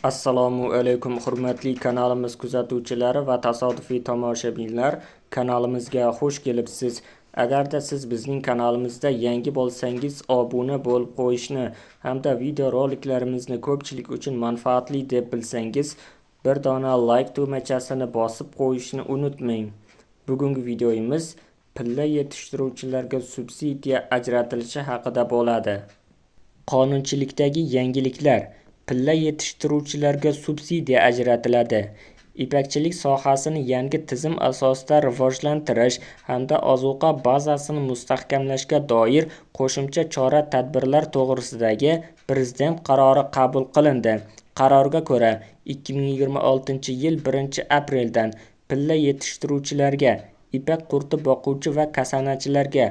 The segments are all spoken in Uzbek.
Assalomu alaykum, hurmatli kanalimiz kuzatuvchilari va tasodifiy tomoshabinlar, kanalimizga xush kelibsiz. Agarda siz bizning kanalimizda yangi bo'lsangiz, obuna bo'lib qo'yishni hamda video roliklarimizni ko'pchilik uchun manfaatli deb bilsangiz, bir dona like tugmachasini bosib qo'yishni unutmang. Bugungi videomiz pilla yetishtiruvchilarga subsidiya ajratilishi haqida bo'ladi. Qonunchilikdagi yangiliklar: pilla yetishtiruvchilarga subsidiya ajratiladi. Ipakchilik sohasini yangi tizim asosida rivojlantirish hamda ozuqa bazasini mustahkamlashga doir qo'shimcha chora-tadbirlar to'g'risidagi Prezident qarori qabul qilindi. Qarorga ko'ra, 2026-yil 1-apreldan pilla yetishtiruvchilarga, ipak qurti boquvchi va kasanachilarga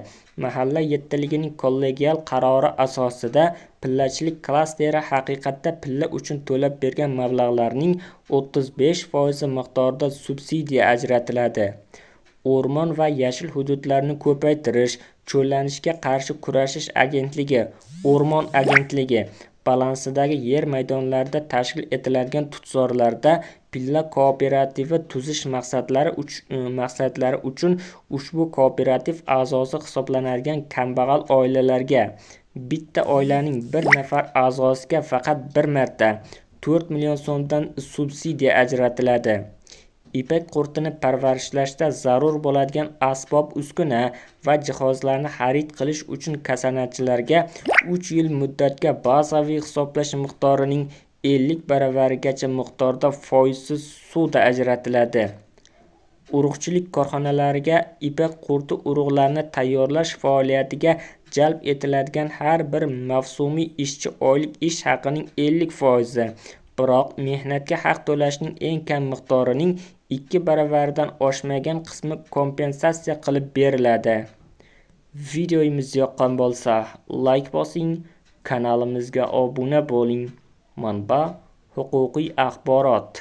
mahalla yettiligining kollegial qarori asosida pillachilik klasteri haqiqatda pilla uchun to'lab bergan mablag'larning 35% miqdorida subsidiya ajratiladi. O'rmon va yashil hududlarni ko'paytirish, cho'llanishga qarshi kurashish agentligi, O'rmon agentligi balansidagi yer maydonlarida tashkil etiladigan tutzorlarda pilla kooperativi tuzish maqsadlari uchun ushbu kooperativ a'zosi hisoblanadigan kambag'al oilalarga bitta oilaning bir nafar a'zosiga faqat bir marta 4 million so'mdan subsidiya ajratiladi. Ipak qurtini parvarishlashda zarur bo'ladigan asbob-uskuna va jihozlarni xarid qilish uchun kasanachilarga 3 yil muddatga bazaviy hisoblash miqdorining 50 baravarigacha miqdorda foizsiz ssuda ajratiladi. Urug'chilik korxonalariga ipak qurti urug'larini tayyorlash faoliyatiga jalb etiladigan har bir mavsumiy ishchi oylik ish haqining 50%, biroq mehnatga haq to'lashning eng kam miqdorining 2 baravaridan oshmagan qismi kompensatsiya qilib beriladi. Videomiz yoqqan bo'lsa, like bosing, kanalimizga obuna bo'ling. Manba: huquqiy axborot.